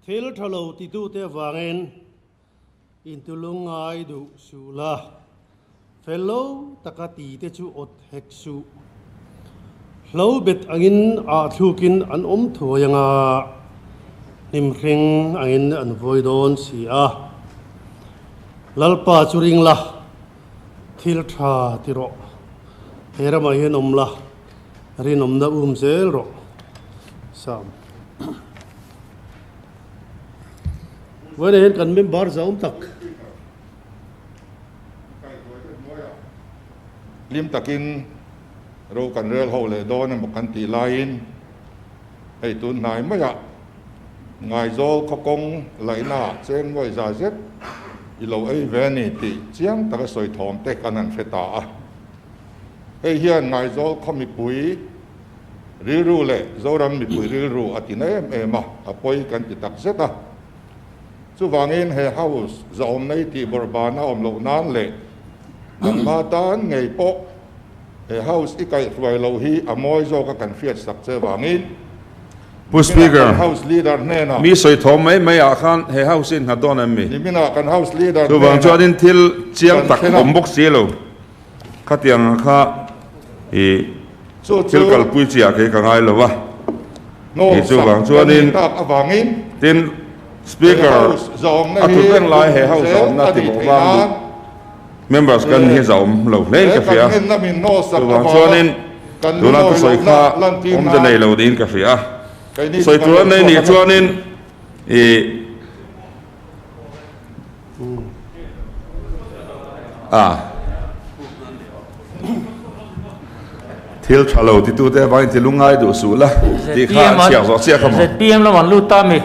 Thil tha lo titute avangin intulungngai duh suh la, fel lo taka tite chu awt hek suh. Hlo bet angin ah thlukin an awm thuai anga, hnimhring angin an vawi dawn si a. Lalpa chu ring la, thil tha ti rawh. He ramah hian awm la, rinawmna um zel rawh. Psalm. Vawiinah hian kan member zau tak. Hlim takin ro kan rel ho leh dawn emaw kan tih laiin hei tun hnai maiah Ngaizawl khawkawng laihnaah cheng nuai za zet i lo ei ve a ni tih chiang taka sawi thawm te kan han hre ta a. Hei hian Ngaizawl khaw mipui rilru leh Zoram mipui rilru a ti na em em a, a pawi kan ti tak zet a. Chuvangin he House zahawmna i tih bawrhbana awm loh nan leh nangma tan ngei pawh he House i kaihhruai loh hi a mawi zawka kan hriat sak che vangin Pu niminah Speaker, kan House Leader hnenah mi sawi thawm mai mai ah khan he House hi innghat dawn em mi? Niminah kan House Leader Chuvang hnenah chuanin thil chiang kan tak thlen a. awm bawk si lo. Khatiang kha i Chu thil chu kalpui chi ah kei ka ngai lo va. Hnawl I sak chuvang kan chuanin nih tak avangin tin he Speaker House zahawmna a hi thut reng lai he tum House zel zahawmna a ti nih bawk theih vang duh nan members kan he hi zahawm lo hlein he ka kan hria. ngenna min hnawl sak Chuvang avanga chuanin kan tuna lungawi thusawi lohna kha lantir awmze nan nei lo niin ka hria. keini chu Sawi kan tur lo an nei chhuak nih a ni. chuanin i A thil tha lo titute avangin ti lungngai duh suh la tih kha an chhiak zawh chiah kha maw? ZPM lam an lut ta mi?